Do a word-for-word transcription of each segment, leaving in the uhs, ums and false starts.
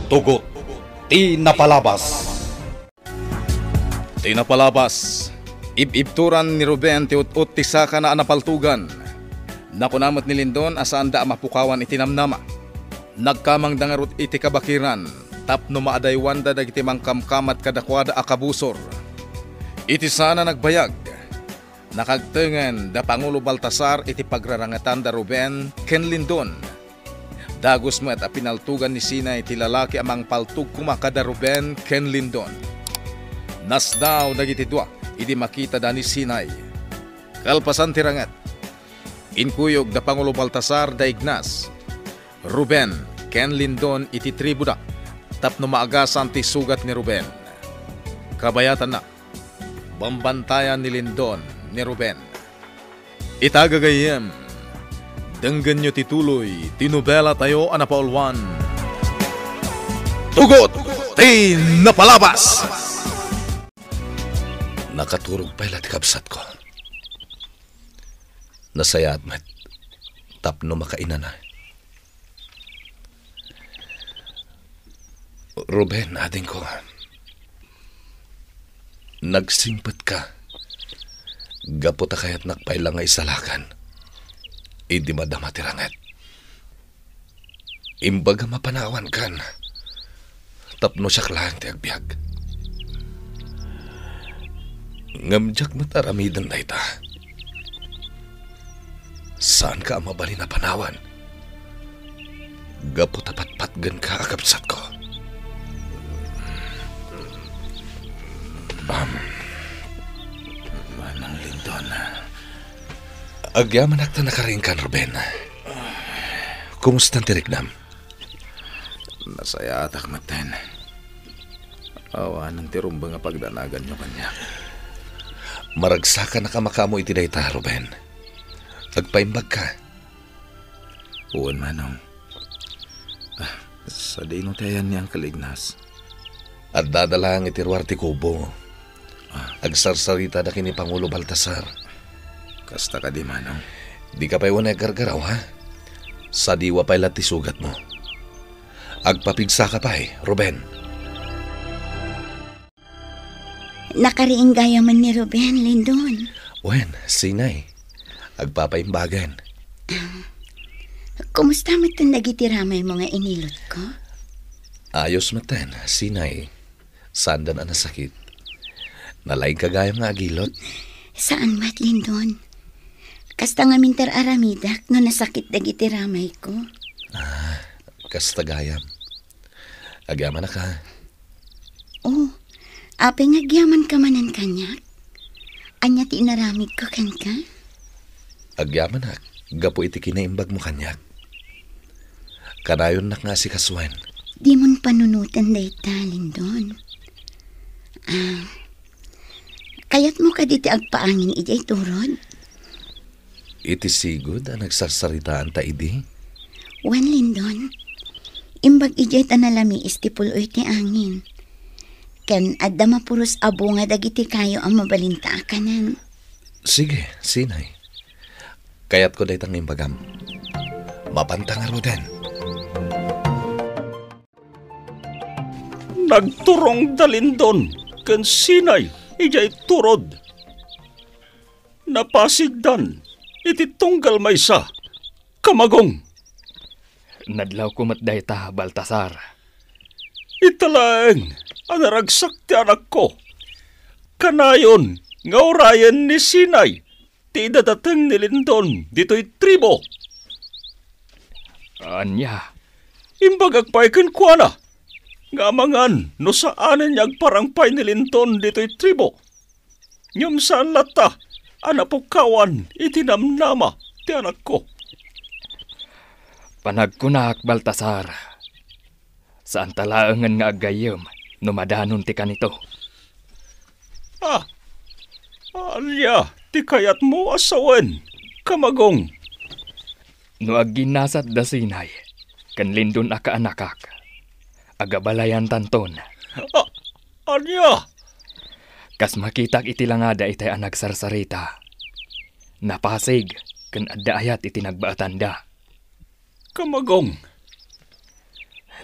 Tugot ti napalabas. Ti napalabas, ib-ibturan ni Ruben ti ut-ot ti sakana a napaltugan. Nakuna met ni Lindon a saanda a mapukawan iti namnama. Nagkamangda ngarud iti kabakiran tapno maadaywanda dagiti mangkamkamat kadakuada a kabusor. Iti saan a nagbayag, nakagtengen da Pangulo Baltasar iti pagrarangetan da Ruben ken Lindon. Dagus met a pinaltugan ni Sinay ti lalaki a mangpaltog koma kada Ruben ken Lindon. Nasdaaw dagiti dua idi makitada ni Sinay. Kalpasan ti ranget, inkuyog da Pangulo Baltasar da Ignas, Ruben, ken Lindon iti tribuda tapno maagasan ti sugat ni Ruben. Kabayatanna, bambantayan ni Lindon ni Ruben. Ita gagayyem, denggenyo ti tuloy ti nobelatayo a napauluan, Tugot ti Napalabas! Nakaturog pay la ti kabsatko. Nasayaat met tapno makainana. Ruben, adingko, nagsingpetka gapu ta kayatnak pay la nga isalakan idi madama ti ranget. Imbagam a panawankan tapno siak laeng ti agbiag. Ngem diak met aramiden dayta. Saanka a mabalin a panawan gapu ta patpatgenka a kabsatko. Am, Manong Lindon. Agyamanak ta nakariingkan, Ruben. Kumusta ti riknam? Nasayaatak metten. Awanen ti rumbeng a pagdanaganyo kaniak. Maragsakanak a makaammo iti dayta, Ruben. Agpaimbagka. Wen, Manong. Ah, sadino ti ayan ni Uncle Ignas? Addada laeng iti ruar ti kubo. Ah. Agsarsaritada ken ni Pangulo Baltasar. Kasta kadi, Manong? Dika pay unay aggargaraw, ha? Sadiwa pay la ti sugatmo. Agpapigsaka pay, Ruben. Nakariing gayamen ni Ruben, Lindon. Wen, Sinay. Agpapaimbagen. Ah, kumusta metten dagiti ramaymo nga inilotko? Ayos metten, Sinay. Saandan a nasakit. Nalaingka gayam nga agilot? Saan met, Lindon. Kasta ngamin ti ar-aramidak no nasakit dagiti ramayko. Ah, kasta gayam. Agyamanak, ha? Oh, apay nga agyamanka manen kaniak? Ania ti inaramidko kenka? Agyamanak, gapu iti kinaimbagmo kaniak. Kanayonnak nga asikasuen. Dimon panunoten dayta, Lindon. Ah, kayatmo kadi ti agpaangin idiay turod? Iti sigud a nagsarsaritaanta idi? Wen, Lindon. Imbag idiay ta nalamiis ti pul-oy ti angin. Ken adda mapuros a bunga dagiti kayo a mabalinta a kanen. Sige, Sinay. Kayatko dayta nga imbagam. Mapanta ngaruden. Nagturong da Lindon ken Sinay idiay turod. Napasigdan iti tunggal maysa, Kamagong. Nadlawko met dayta, Baltasar. Ita laeng a naragsak ti anakko. Kanayon nga urayen ni Sinay ti idadateng ni Lindon ditoy tribo. Ania? Imbagak pay kenkuana nga amangan no saanen nga agparang pay ni Lindon ditoy tribo. Ngem saan latta a napukawan iti namnama ti anakko. Panagkunak, Baltasar, saanta laengen nga aggayyem no madanon ti kanito. Ah, ania ti kayatmo a sawen, Kamagong? No agginnasat da Sinay ken Lindon a kaanakak, agabalayantanton. Ah, ania? Kas makitak iti langada itay a nagsarsarita, napasig ken adda ayat iti nagbaetanda. Kamagong.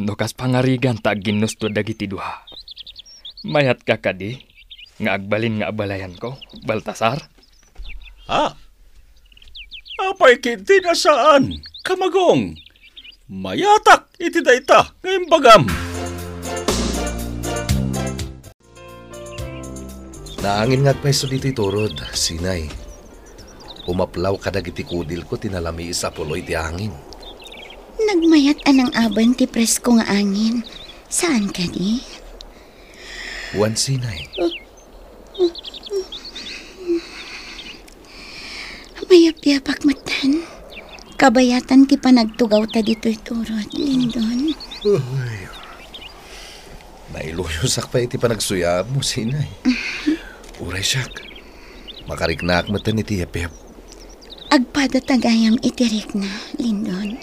No kas pangarigan ta agginnusto dagiti dua, mayatka kadi nga agbalin nga abalayanko, Baltasar? Ah, apay ketdi a saan, Kamagong? Mayatak iti dayta nga imbagam. Naangin nga agpayso ditoy turod, Sinay. Umaplaw kadagiti kudilko ti nalamiis a pulo iti angin. Nagmayat a nang-aben ti presko nga angin. Saan kadi? Wen, Sinay. Mayapyapak metten. Kabayatan ti panagtugawta ditoy turod, Lindon. Ay. Nailuyosak pay iti panagsuyaabmo, Sinay. Uray siak, makariknaak metten iti yepyep. Agpadata gayam iti rikna, Lindon.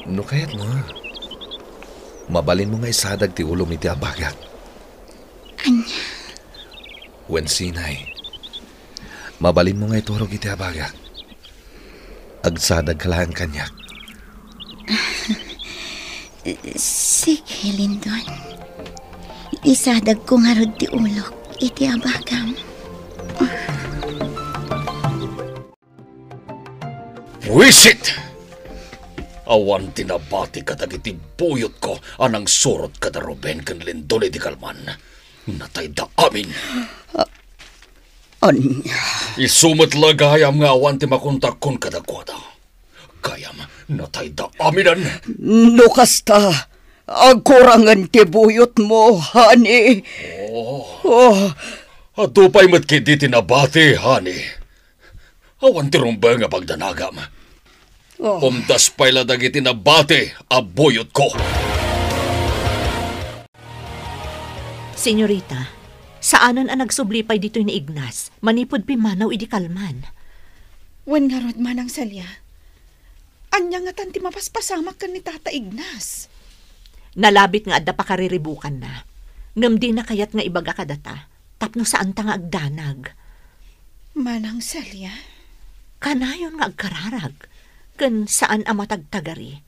No kayatmo, mabalinmo nga isadag ti ulom iti abagak. Ania? Wen, Sinay, mabalinmo nga iturog iti abagak. Agsadagka laeng kaniak. Sige, Lindon. Isadagko ngarud ti ulok iti abagam. Buisit! Awan ti nabati kadagiti buyotko a nangsurot kada Ruben ken Lindon iti kalman. Natayda amin. Ania? Isu met la gayam nga awan ti makontakon kadakuada. Gayam, natayda aminen. No kasta, agkurangen ti buyotmo, honey. Oh. Oh. Adu pay met ketdi ti nabati, honey. Awan ti rumbeng a pagdanagam. Oh. Umdas pay la dagiti nabati a buyotko. Senyorita, saanen a nagsubli pay ditoy ni Ignas manipud pimmanaw idi kalman. Wen ngarud, Manang Celia, ania ngatan ti mapaspasamak ken ni Tata Ignas? Nalabit nga adda pakariribukanna, ngem dina kayat nga ibaga kadata tapno saanta nga agdanag. Manang Celia? Kanayon nga agkararag, ken saan a matagtagari.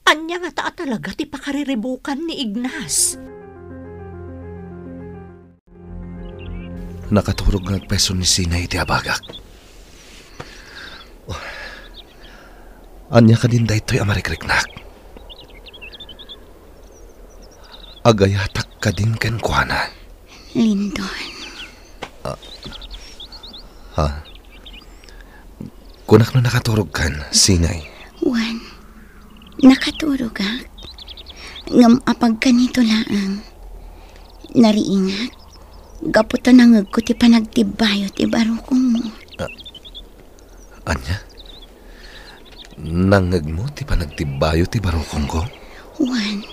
Ania ngata a talaga ti pakariribukan ni Ignas? Nakaturog nga agpayso ni Sinay iti abagak. Ania kadin daytoy a marikriknak? Agayatak kadin kenkuana? Lindon. Ah, ha? Kunak no nakaturogkan, Sinay? Wen, nakaturogak. Ngem apagkanito laeng. Nariingak, gapu ta nangegko ti panagtibbayo ti barukongmo. Ah, ania? Nangngegmo ti panagtibbayo ti barukongko? Wen,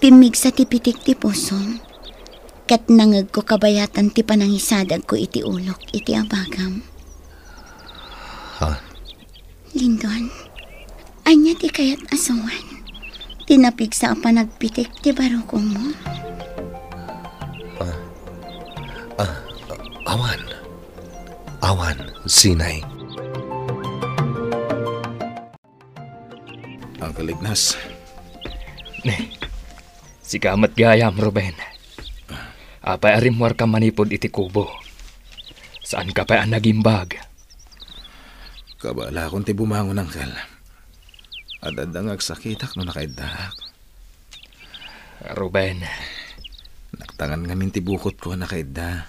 pimmigsa ti pitik ti pusom, ket nangngegko kabayatan ti panangisadagko iti ulok iti abagam. Ha? Lindon, ania ti kayat a suan ti napigsa a panagpitik ti barukongmo? Ah, ah, awan. Awan, Sinay. Uncle Ignas. Ne, sika met gayam, Ruben. Apay a rimmuarka manipud iti kubo? Saanka pay a nagimbag? Kabaelakon ti bumangon, Uncle. Ad-adda nga agsakitak no nakaiddaak. Ruben. Naktangan ngamin ti bukotko a nakaidda.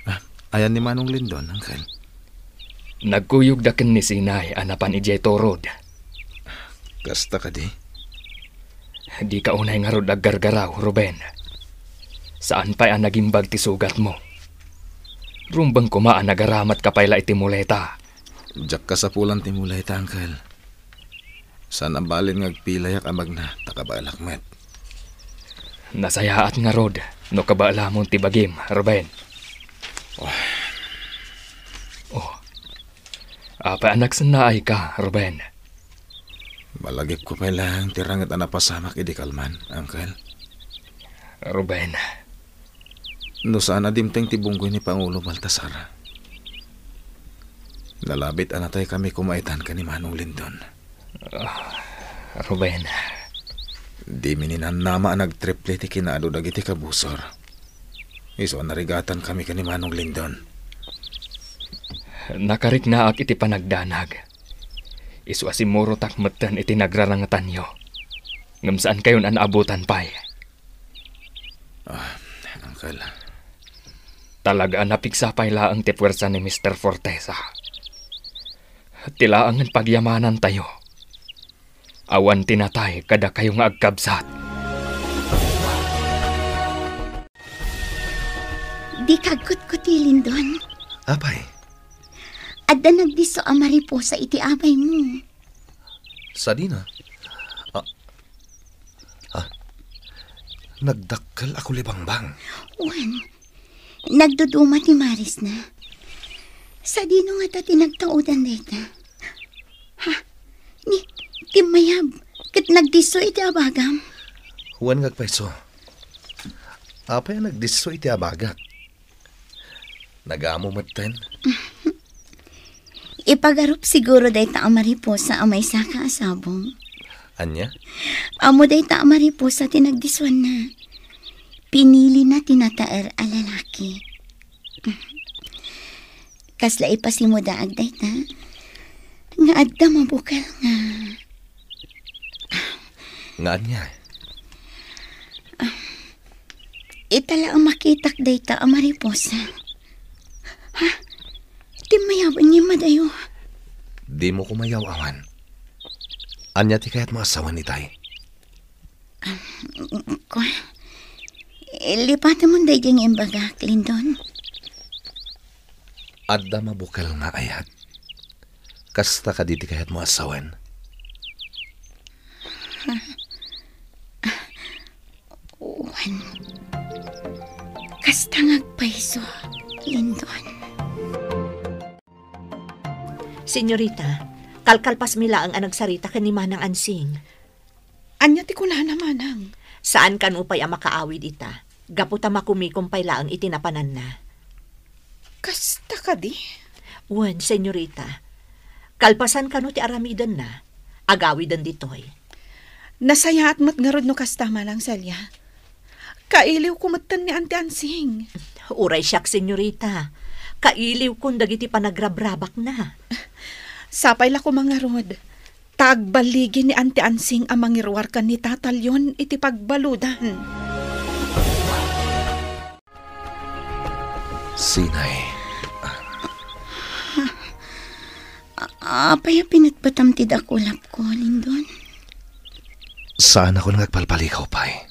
Ah, ayan ni Manong Lindon, Uncle? Nagkuyogda ken ni Sinay a napan idiay turod. Kasta kadi? Dika unay ngarud aggargaraw, Ruben. Saan pay a nagimbag ti sugatmo. Rumbeng koma a nagaramatka pay la iti muleta. Diak kasapulan ti muleta, Uncle. Saan a balin nga agpilayak a magna, ta kabaelak met. Nasayaat ngarud no kabaelamon ti bagim, Ruben. Oh. Oh. Apay a nagsennaayka, Ruben? Malagipko pay laeng ti ranget a napasamak idi kalman, Uncle. Ruben. No saan a dimteng ti bunggoy ni Pangulo Baltasar, nalabit a nataykami koma itan ken ni Manong Lindon. Ah, Ruben. Dimi ni nannama a nagtriple ti kinaadu dagiti kabusor. Isu a narigatankami ken ni Manong Lindon. Nakariknaak iti panagdanag. Isu a simmurotak metten iti nagrarangetanyo. Ngem saankayon a naabutan pay. Ah, Uncle. Talaga a napigsa pay laeng ti puwersa ni Mister Fortesa. Ti laengen pagyamanantayo. Awan ti natay kadakayo nga agkabsat. Dika agkutkuti, Lindon. Apay? Adda nagdisso a mariposa iti abaymo. Sadino? Ah, ah, nagdakkel a kulibangbang. Wen, nagduduma ti marisna. Sadino ngata ti nagtaudan dayta? Ha? Ni, timmayab, ket nagdisso iti abagam? Wen nga agpayso. Apay a nagdisso iti abagak? Nagamu metten? Ipagarup siguro dayta a mariposa a maysaka a sabong. Ania? Ammo dayta a mariposa ti nagdissuanna. Pinilina ti nataer a lalaki. Kasla ipasimudaag dayta nga adda mabukel nga Nga ania? Ita la a makitak dayta a mariposa. Ha? Timmayaben nga immadayo. Dimo koma yaw-awan. Ania ti kayatmo a sawen itay? Kua, lipatemon daydi nga imbagak, Lindon. Adda mabukel nga ayat. Kasta kadi ti kayatmo a sawen? Wen, kasta nga agpayso, Lindon. Senyorita, kalkalpasmi laeng a nagsarita ken ni Manang Ansing. Ania ti kunana, Manang? Saan kano pay a makaawid ita, gapu ta makumikom pay laeng iti napananna. Kasta kadi? Wen, senyorita. Kalpasan kano ti aramidenna, agawiden ditoy. Nasayaat met ngarud no kasta, Manang Celia. Kailiwko metten ni Auntie Ansing. Uray siak, senyorita. Kailiwkon dagiti panagrabrabakna. Sapay la koma ngarud. Ta agballigi ni Auntie Ansing a mangiruar ken ni Tata Leon iti pagbaludan. Sinay. A-, apay a pinatpatam ti dakulapko, Lindon? Saanakon nga agpalpalikaw pay.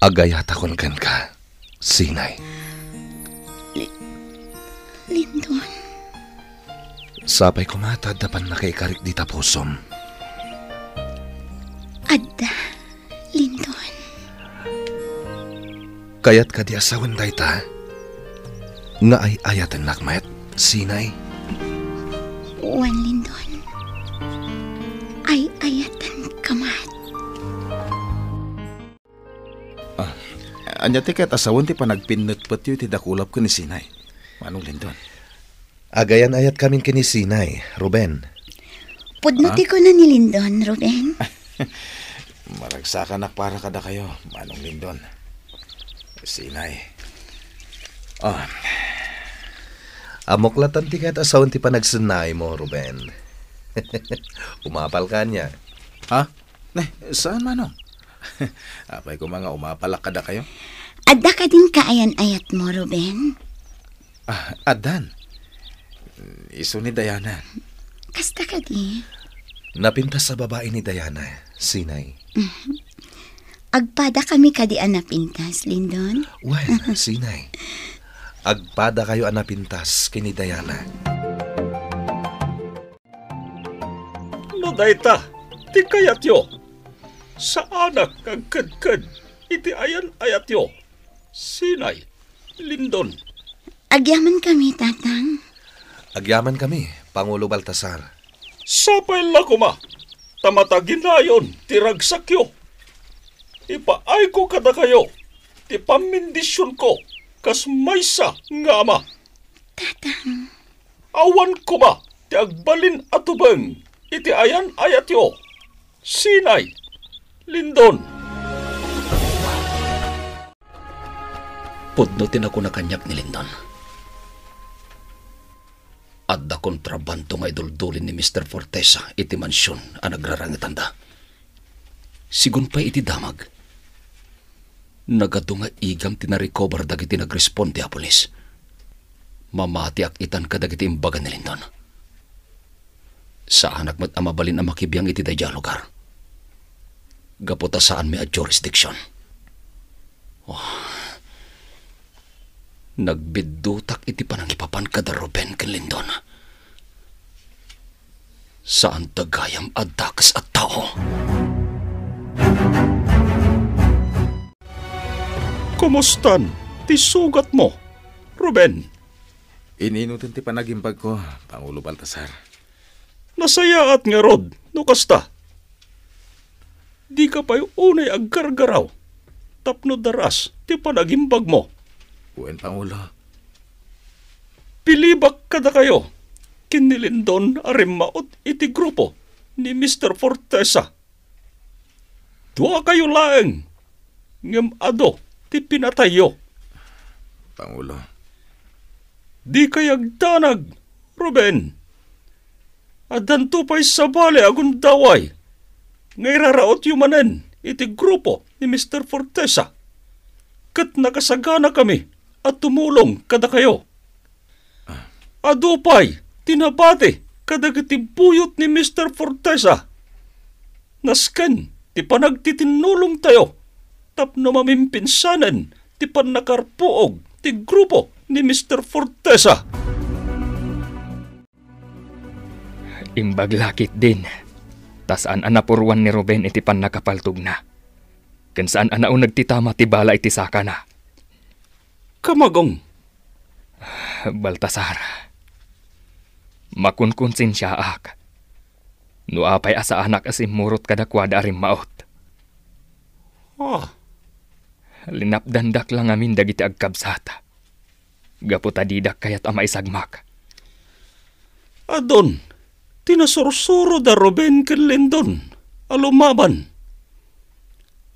Agayatakon kenka, Sinay. Li-, Lindon. Sapay koma ta adda pannakaikarik dita pusom. Adda, Lindon. Kayat kadi a sawen dayta? Nga ay-ayatennak met, Sinay? Wen, Lindon. Ay-ayatenka met. Ah, ania ti kayat a sawen ti panagpinnetpetyo iti dakulap ken ni Sinay, Manong Lindon? Agayan-ayatkamin ken ni Sinay, Ruben. Pudno ti kuna ni Lindon, Ruben. Maragsakanak para kadakayo, Manong Lindon. Sinay. Ah. Ammok latta ti kayat a sawen ti panagsennaymo, Ruben. Umapalka ania? Ha? Ne, saan, Manong? Apay koma nga umapalak kadakayo? Adda kadin kaayan-ayatmo, Ruben? Ah, addan. Isu ni Diana. Kasta kadi? Napintas a babai ni Diana, Sinay. Mhm. Agpadakami kadi a napintas, Lindon? Wen, Sinay. Agpadakayo a napintas ken ni Diana. No dayta ti kayatyo, saanak nga agkedked iti ayan-ayatyo, Sinay, Lindon. Agyamankami, Tatang. Agyamankami, Pangulo Baltasar. Sapay la koma ta mataginayon ti ragsakyo. Ipaayko kadakayo ti pammendisionko kas maysa nga ama. Tatang. Awan koma ti ti agbalin a tubeng iti ayan-ayatyo. Sinay, Lindon? Pudno ti nakuna kaniak ni Lindon. Adda kontrabando nga iduldulin ni Mister Fortesa iti mansion a nagrarangetanda. Sigun pay iti damag, nagadu nga igam ti narecover dagiti nagresponde a pulis. Mamatiak itan kadagiti imbaga ni Lindon. Saanak met a mabalin a makibiang iti daydiay a lugar, gapu ta saanmi a jurisdiction. Oh. Nagbiddutak iti panangipapan kada Ruben ken Lindon. Saanta gayam a dakes a tao. Kumustan ti sugatmo, Ruben? Ininoten ti panagimbagko, Pangulo Baltasar. Nasayaat ngarud no kasta. Dika pay unay aggargaraw tapno daras ti panagimbagmo. Wen, Pangulo. Pilibak kadakayo ken ni Lindon a rimmaut iti grupo ni Mister Fortesa. Duakayo laeng, ngem adu ti pinatayyo. Pangulo. Dikay agdanag, Ruben. Addanto pay sabali a gundaway nga irarautyo manen iti grupo ni Mister Fortesa, ket nakasaganakami a tumulong kadakayo. Adu pay ti nabati kadagiti buyot ni Mister Fortesa. Nasken ti panagtitinnulongtayo tapno mamimpinsanen ti pannakarpuog ti grupo ni Mister Fortesa. Imbag la ketdin, ta saan a napuruan ni Ruben iti pannakapaltogna, ken saan a nauneg ti tama ti bala iti sakana. Kamagong. Baltasar, makunkonsensiaak no apay a saanak a simmurot kadakuada a rimmaut. Ah. Linapdandak la ngamin dagiti agkabsat, gapu ta didak kayat a maisagmak. Adun ti nasursuro da Ruben ken Lindon a lumaban.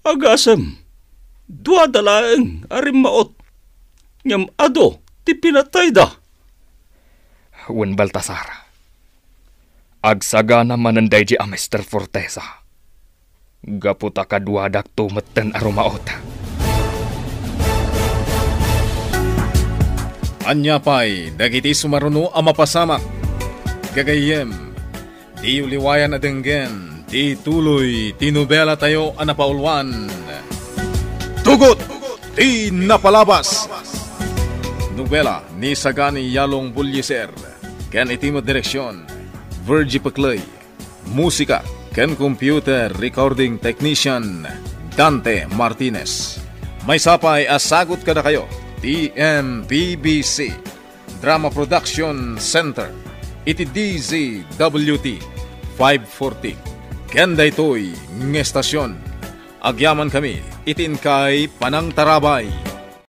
Agasem, duada laeng a rimmaut, ngem adu ti pinatayda. Wen, Baltasar, agsagana manen daydi a Mister Fortesa. Gapu ta kaduadakto metten a rumaut. Ania pay dagiti sumaruno a mapasamak? Gagayyem, diyo liwayan a denggen ti tuloy ti nobelatayo a napauluan, Tugot ti Napalabas. Nobela ni Sagani Yalong Bullieser, ken iti met direksion, Virgie Pecley. Musika ken computer recording technician, Dante Martinez. Maysa pay a sagut kadakayo ti M P B C Drama Production Center iti D Z W T five forty. Ken daytoy nga estasion, agyamankami iti inkay panangtarabay.